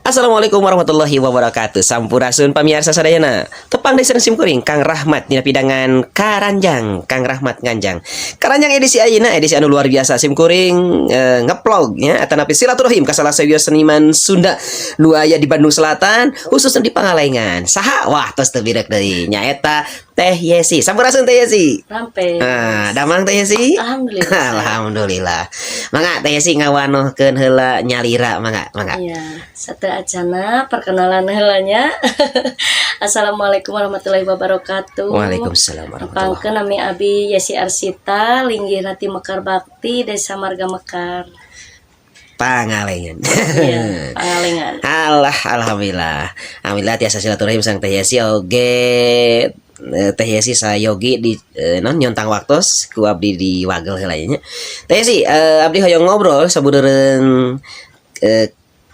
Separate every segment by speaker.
Speaker 1: Assalamualaikum warahmatullahi wabarakatuh. Sampurasun, pamiarsa sadayana. Tepang deui sareng sim kuring Kang Rahmat dina pidangan Karanjang, Kang Rahmat Nganjang. Karanjang edisi ayeuna, edisi anu luar biasa. Sim kuring ngevlog nya atanapi silaturahim ka salah sawios seniman Sunda nu aya di Bandung Selatan, khususnya di Pangalengan. Saha? Wah, tos teu birek deui. Nyaeta Teh Yesi. Sampurasun, Teh Yesi.
Speaker 2: Rampes.
Speaker 1: Nah, damang, Teh Yesi?
Speaker 2: Alhamdulillah.
Speaker 1: Alhamdulillah. Mangga, Teh Yesi, ngawanohkeun heula nyalira, mangga, mangga.
Speaker 2: Iya, sateuacanna perkenalan heula nya. Assalamualaikum warahmatullahi wabarakatuh.
Speaker 1: Waalaikumsalam warahmatullahi.
Speaker 2: Pangkeun nami abi Yesi Arsita, linggih ti Mekar Bakti, Desa Marga Mekar.
Speaker 1: Pangalengan.
Speaker 2: Iya, Pangalengan.
Speaker 1: Alah, alhamdulillah. Alhamdulillah tiasa silaturahim sareng Teh Yesi oge. Teh Yesi sayogi di non nyontang waktos ku abdi di wagel heula nya. Teh Yesi, abdi hoyong ngobrol sabudeureun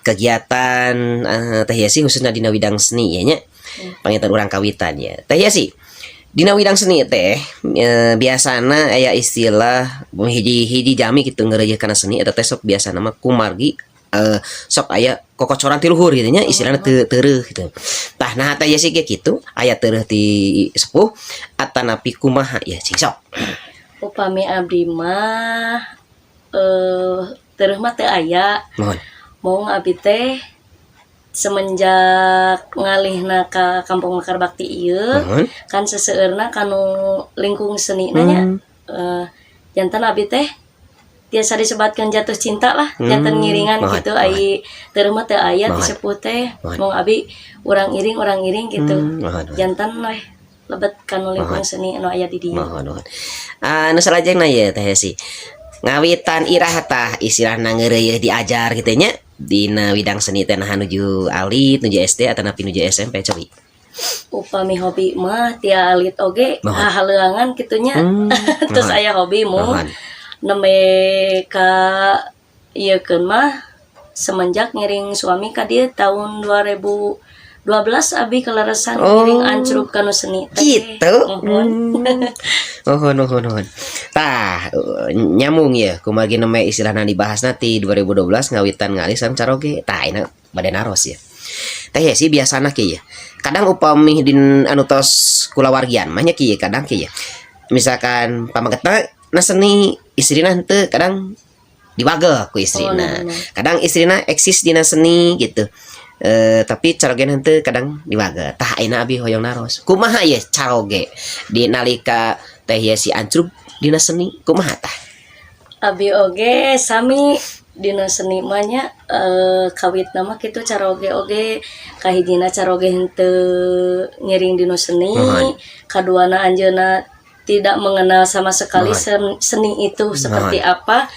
Speaker 1: kegiatan Teh Yesi, khususnya dina widang seni ya nya. Panginten urang kawitan ya. Teh Yesi, dina widang seni teh biasana aya istilah hiji-hiji jami kitu ngareuyeun kana seni eta teh sok biasana mah kumargi sok aya kokocoran ti luhur gitu nya, istilahna teu teureuh gitu. Tah, nah, Teh Yesi ge kitu, aya teureuh ti sepuh atanapi kumaha ya, cing sok?
Speaker 2: Upami abdi mah tereuh mah teu aya.
Speaker 1: Mohon.
Speaker 2: Mung abdi teh semenjak ngalihna ka Kampung Mekar Bakti ieu kan seseueurna kanu lingkung seni nya. Janten abdi teh tiasa disebatkan jatuh cinta lah, janten ngiringan gitu. Ai tereuh mah teu aya ti sepuh teh. Mung abi urang iring, urang iring gitu.
Speaker 1: Mohon, mohon.
Speaker 2: Janten weh lebet kanu lingkung seni anu aya di dieu.
Speaker 1: Mohon, mohon. Ah, nu salajengna ye, Teh Yesi. Ngawitan iraha tah istilahna ngeureuyeun diajar gitu nya dina widang seni teh? Nah, nuju alit, nuju SD atanapi nuju SMP, cobi?
Speaker 2: Upami hobi mah ti alit oge hahaleuangan kitu nya. Terus aya hobi mu nembe ka ieu mah semenjak ngiring suami ka dieu tahun 2012 abi kaleresan ngiring ancrub kanu seni teh.
Speaker 1: Gitu.
Speaker 2: Muhun.
Speaker 1: Nuhun, nuhun, nuhun. Tah, nyambung ya, kumargi nembe istilahna dibahas ti 2012 ngawitan ngalih sareng caroge. Tah, ini bade naros ya. Teh Yesi, biasana kieu ya. Kadang upami din anu tos kulawargian mah nya kieu, kadang kieu ya. Misalkan pamegetna na seni, istrina henteu, kadang diwagel ku istrina.
Speaker 2: Oh, nah.
Speaker 1: Kadang istrina eksis dina seni gitu. Tapi caroge henteu, kadang diwagel. Tah, ayeuna abi hoyong naros. Kumaha ye caroge di nalika Teh Yesi ancrub dina seni, kumaha tah?
Speaker 2: Abi oge sami dina seni mah nya, kawitna mah kitu, caroge oge kahijina caroge henteu ngiring dina seni, kaduana anjeunna tidak mengenal sama sekali seni itu seperti apa,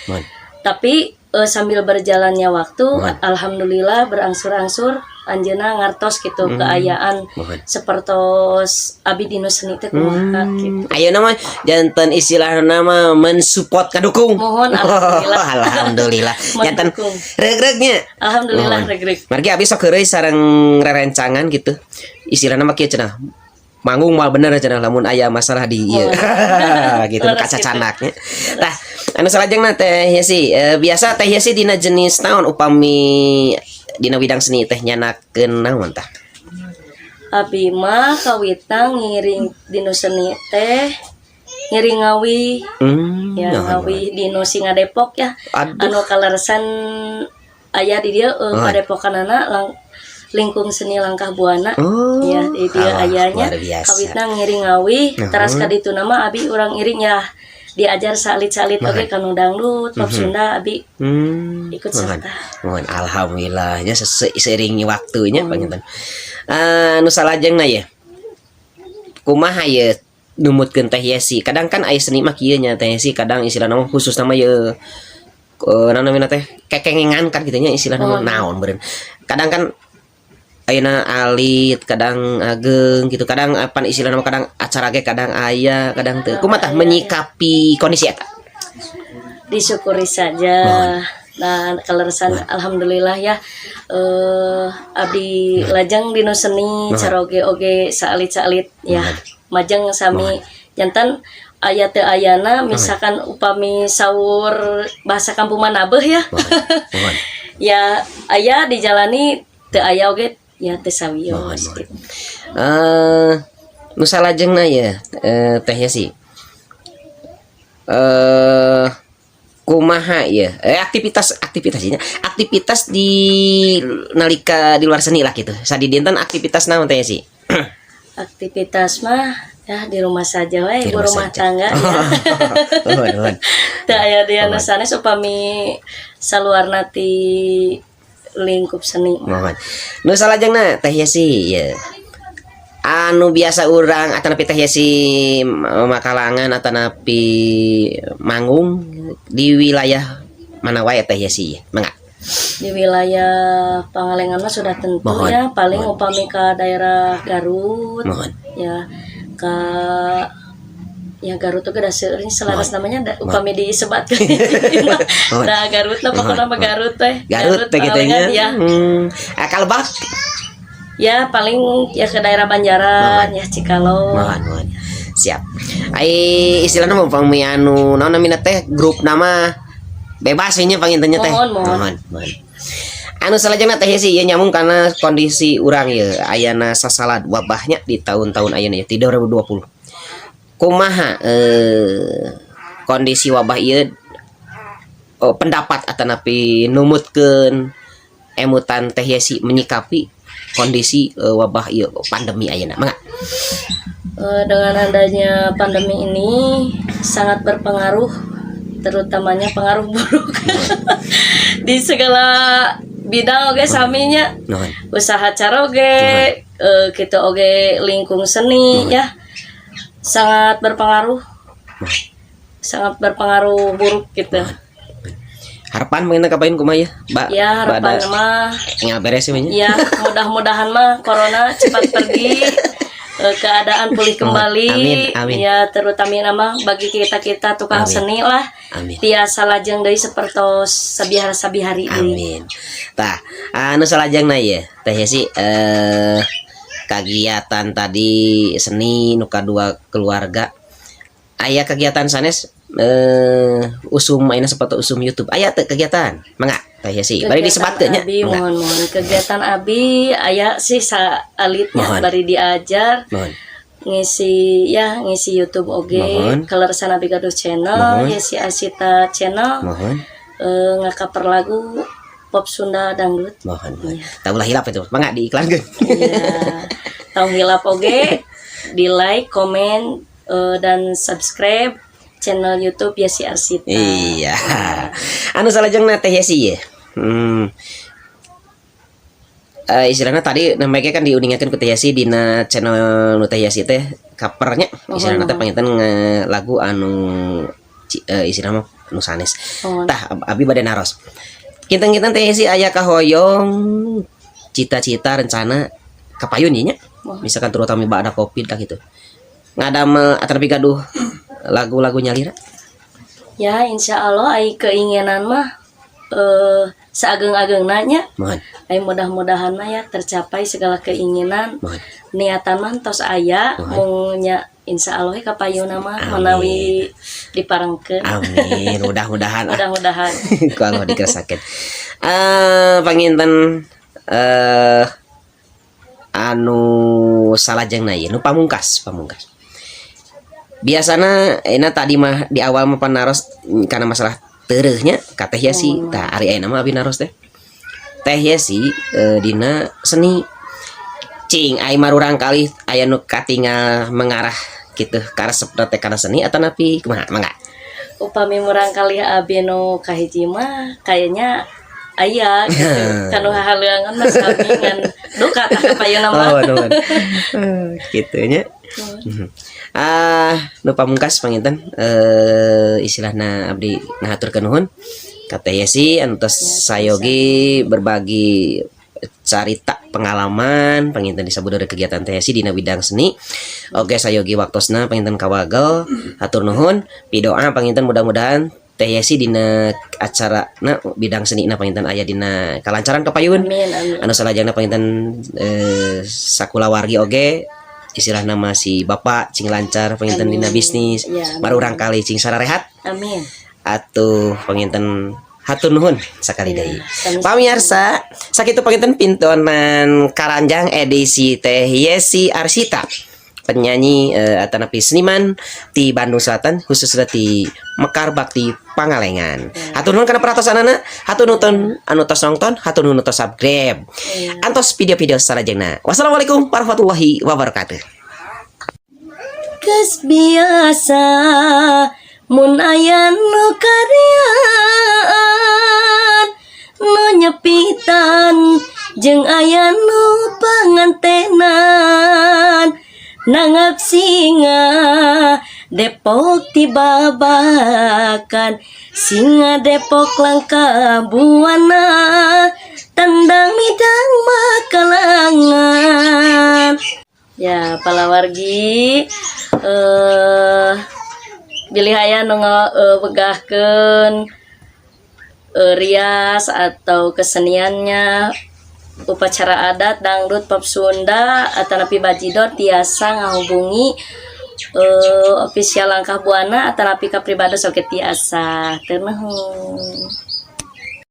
Speaker 2: tapi sambil berjalannya waktu, alhamdulillah berangsur-angsur anjeunna ngartos gitu keayaan sepertos abi dina seni teh kumaha gitu.
Speaker 1: Ayeuna mah janten istilahna mah mensupport, kadukung.
Speaker 2: Mohon, alhamdulillah.
Speaker 1: Alhamdulillah. Janten
Speaker 2: Mendukung.
Speaker 1: Regreg-nya.
Speaker 2: Alhamdulillah
Speaker 1: Mohon.
Speaker 2: Regreg.
Speaker 1: Margi abi sok heureuy sareng rerencangan gitu. Istilahna mah kieu cenah. Manggung mal bener cenah lamun aya masalah di ieu. Gitu nu
Speaker 2: Leres gitu.
Speaker 1: Kacacandak nya. Tah, anu salajengna, Teh Yesi, biasa Teh Yesi dina jenis naon upami dina widang seni teh, nyanakeun naon tah?
Speaker 2: Abi mah kawitna ngiring dinu seni teh ngiring ngawih ya, ngawih dinu Singa Depok ya.
Speaker 1: Aduh.
Speaker 2: Anu kaleresan aya di dieu padepokanana lingkung seni Langkah Buana. Ya, di dieu
Speaker 1: Alah,
Speaker 2: ayanya.
Speaker 1: luar biasa.
Speaker 2: Kawitna ngiring ngawih, teras ka ditu nama abi urang iring ya, diajar salit-salit oge kanu dangdut, pop Sunda abi ikut serta.
Speaker 1: Mohon, alhamdulillah nya seiring waktunya panginten. Nu salajengna ya. Kumaha ye numutkeun Teh Yesi? Kadang kan aya seni mah kieu nya, Teh Yesi, kadang istilah nama khusus nama ye naon namina teh, kekengengan kan gitu nya istilahna mah, naon beureun. Kadang kan ayeuna alit, kadang ageng gitu, kadang apa istilahna mah, kadang acara ge kadang aya, kadang teu. Kumaha tah menyikapi kondisi eta?
Speaker 2: Disyukuri saja. Nah, kaleresan alhamdulillah ya, abdi lajeng dinu seni, caroge oge saalit-saalit ya majeng sami, janten aya teu ayana misalkan upami saur bahasa kampung mah nabeuh ya.
Speaker 1: Mohon.
Speaker 2: Ya, aya dijalani. Teu aya oge ya teu sawios
Speaker 1: Muhun, muhun.
Speaker 2: gitu.
Speaker 1: Nu salajengna ya, Teh Yesi. Kumaha ya? Aktivitas aktivitasnya aktivitas di nalika di luar seni lah gitu. Sadidinten aktivitas naon, Teh Yesi?
Speaker 2: Aktivitas mah ya di rumah saja we,
Speaker 1: Di
Speaker 2: ibu rumah
Speaker 1: saja.
Speaker 2: Tangga ya.
Speaker 1: Muhun, muhun.
Speaker 2: Teu aya di anu sanes upami saluarna ti lingkup seni mah.
Speaker 1: Muhun. Nu salajengna, Teh Yesi ya. Anu biasa urang atanapi Teh Yesi makalangan atanapi manggung di wilayah mana wae, Teh Yesi ya? Mangga.
Speaker 2: Di wilayah Pangalengan mah sudah tentu
Speaker 1: Muhun,
Speaker 2: ya, paling
Speaker 1: muhun.
Speaker 2: Upami ke daerah Garut
Speaker 1: Muhun.
Speaker 2: ya, ke ya Garut tuh udah seueur selaras namanya da, upami disebatkeun
Speaker 1: Muhun.
Speaker 2: da Garut lah pokoknya mah, Garut teh.
Speaker 1: Garut teh gitu
Speaker 2: Pangalengan,
Speaker 1: nya.
Speaker 2: Ya.
Speaker 1: Ah, Kalbak.
Speaker 2: Ya paling ya ke daerah Banjaran ya, Cikalong.
Speaker 1: Muhun, muhun. Siap. Ai istilahna mah upami anu naon namina teh grup nama bebas nya panginten nya, Teh.
Speaker 2: Muhun, muhun.
Speaker 1: Muhun, muhun. Anu salajengna, Teh Yesi, ieu nyambung karena kondisi urang ye ayana sasalad wabahnya di tahun-tahun ayeuna ya di 2020. Kumaha kondisi wabah ieu, oh, pendapat atanapi numutkeun emutan Teh Yesi menyikapi kondisi wabah ieu, pandemi ayeuna? Mangga.
Speaker 2: Dengan adanya pandemi ini sangat berpengaruh, terutamanya pengaruh buruk di segala bidang oge saminya,
Speaker 1: Nuhun.
Speaker 2: Usaha caroge, kita oge lingkung seni ya sangat berpengaruh, sangat berpengaruh buruk gitu.
Speaker 1: Harapan mengenai kapain kumaha ya? Ba,
Speaker 2: Ya harapan
Speaker 1: bada
Speaker 2: mah
Speaker 1: tinggal beres sih nya.
Speaker 2: Ya mudah-mudahan mah corona cepat pergi, keadaan pulih kembali.
Speaker 1: Amin, amin.
Speaker 2: Ya terutama nama bagi kita kita tukang
Speaker 1: Amin.
Speaker 2: seni lah
Speaker 1: Amin.
Speaker 2: tiasa lajeng deui sapertos sabihara sabihari deui.
Speaker 1: Amin. Tah, anu salajengna ye, Teh Yesi, kagiatan tadi seni, nu kadua keluarga. Aya kegiatan sanes, usum ayeuna sepatu usum YouTube. Aya teu kegiatan? Mangga, Teh Yesi. Bari disebatkeun nya.
Speaker 2: Abi
Speaker 1: Mangga.
Speaker 2: Muhun muhun, kegiatan abi aya sih saalitnya
Speaker 1: Muhun.
Speaker 2: Bari diajar
Speaker 1: Muhun.
Speaker 2: Ngisi ya ngisi YouTube oge.
Speaker 1: Muhun.
Speaker 2: Kaleresan abi gaduh channel
Speaker 1: Muhun.
Speaker 2: Yesi Asita Channel,
Speaker 1: Muhun.
Speaker 2: Ngacover lagu pop Sunda, dangdut.
Speaker 1: Muhun. Muhun. Tah, ulah hilap itu. Mangga diiklankeun.
Speaker 2: Iya. Tong hilap oge di like, komen, dan subscribe channel YouTube Yesi Arsita.
Speaker 1: Iya. Anu salajengna, Teh Yesi ye. Istilahnya tadi namanya kan diuningakeun ku Teh Yesi dina channel nu Teh Yesi teh covernya istilahnya teh panginten lagu anu istilahna mah nu sanes.
Speaker 2: Muhun.
Speaker 1: Tah, abi bade naros. Kinten-kinten Teh Yesi aya kahoyong cita-cita rencana kapayun ieu nya.
Speaker 2: Muhun.
Speaker 1: Misalkan terutama ba'da Covid lah gitu. Ngadamel atanapi gaduh lagu-lagu nyalira.
Speaker 2: Ya insya Allah ai keinginan mah saageng-ageng nya.
Speaker 1: Muhun,
Speaker 2: Ai mudah-mudahan mah ya tercapai segala keinginan.
Speaker 1: Muhun.
Speaker 2: Niatan mah tos aya,
Speaker 1: Muhun.
Speaker 2: mung nya insya Allah kapayuna mah
Speaker 1: Amin.
Speaker 2: manawi diparengkeun.
Speaker 1: Amin, mudah-mudahan ah.
Speaker 2: Mudah-mudahan.
Speaker 1: Ku Allah dikersakit. Panginten anu salajengna ieu nu pamungkas, pamungkas. Biasana enak tadi mah di awal mah panaros karena masalah tereuhnya ka Teh Yesi.
Speaker 2: Oh.
Speaker 1: Tah, ari ayeuna mah abi naros teh. Teh Yesi dina seni cing ai marurang kali aya nu katingal mengarah gitu karesepna teh kana seni atanapi kumaha? Mangga.
Speaker 2: Upami murangkalih abi nu kahiji mah kayaknya aya gitu kanu hahaleuangan mah sami ngan duka tah kapayuna mah.
Speaker 1: Oh, nuhun. Kitu nya. Ah, nu pamungkas panginten istilahna abdi ngahaturkeun nuhun ka Teh Yesi anu tos sayogi berbagi carita pengalaman panginten di sabudeureun kegiatan Teh Yesi dina bidang seni. Oke, sayogi waktosna panginten kawagel, hatur nuhun. Pidoa panginten mudah-mudahan Teh Yesi dina acara na bidang seni na panginten aya dina kalancaran kapayun.
Speaker 2: Amin amin.
Speaker 1: Anu salajengna panginten sakulawargi oge istilahna mah si bapak cing lancar panginten dina
Speaker 2: Amin.
Speaker 1: bisnis.
Speaker 2: Ya, amin.
Speaker 1: Marurang kali cing sararehat.
Speaker 2: Amin.
Speaker 1: Atuh panginten. Hatur nuhun sakali deui.
Speaker 2: Sami-sami.
Speaker 1: Pamirsa, sakitu panginten pintonan Karanjang edisi Teh Yesi Arsita, penyanyi atanapi seniman di Bandung Selatan, khususnya di Mekar Bakti Pangalengan. Hatur nuhun kana perhatosanana, hatur nuhun anu tos nonton, hatur nuhun tos subscribe. Antos video-video salajengna. Wassalamualaikum warahmatullahi wabarakatuh.
Speaker 2: Geus biasa mun aya nu karyaan, nu nyepitan jeung aya nu pangantenan, nanggap singa Depok ti Babakan, singa Depok Langkah Buana, tandang midang makalangan. Ya, palawargi, bilih aya nu ngabegahkeun rias atau keseniannya, upacara adat, dangdut, pop Sunda atanapi bajidor, tiasa ngahubungi official Langkah Buana atanapi ka pribados oge tiasa. Teu nuhun.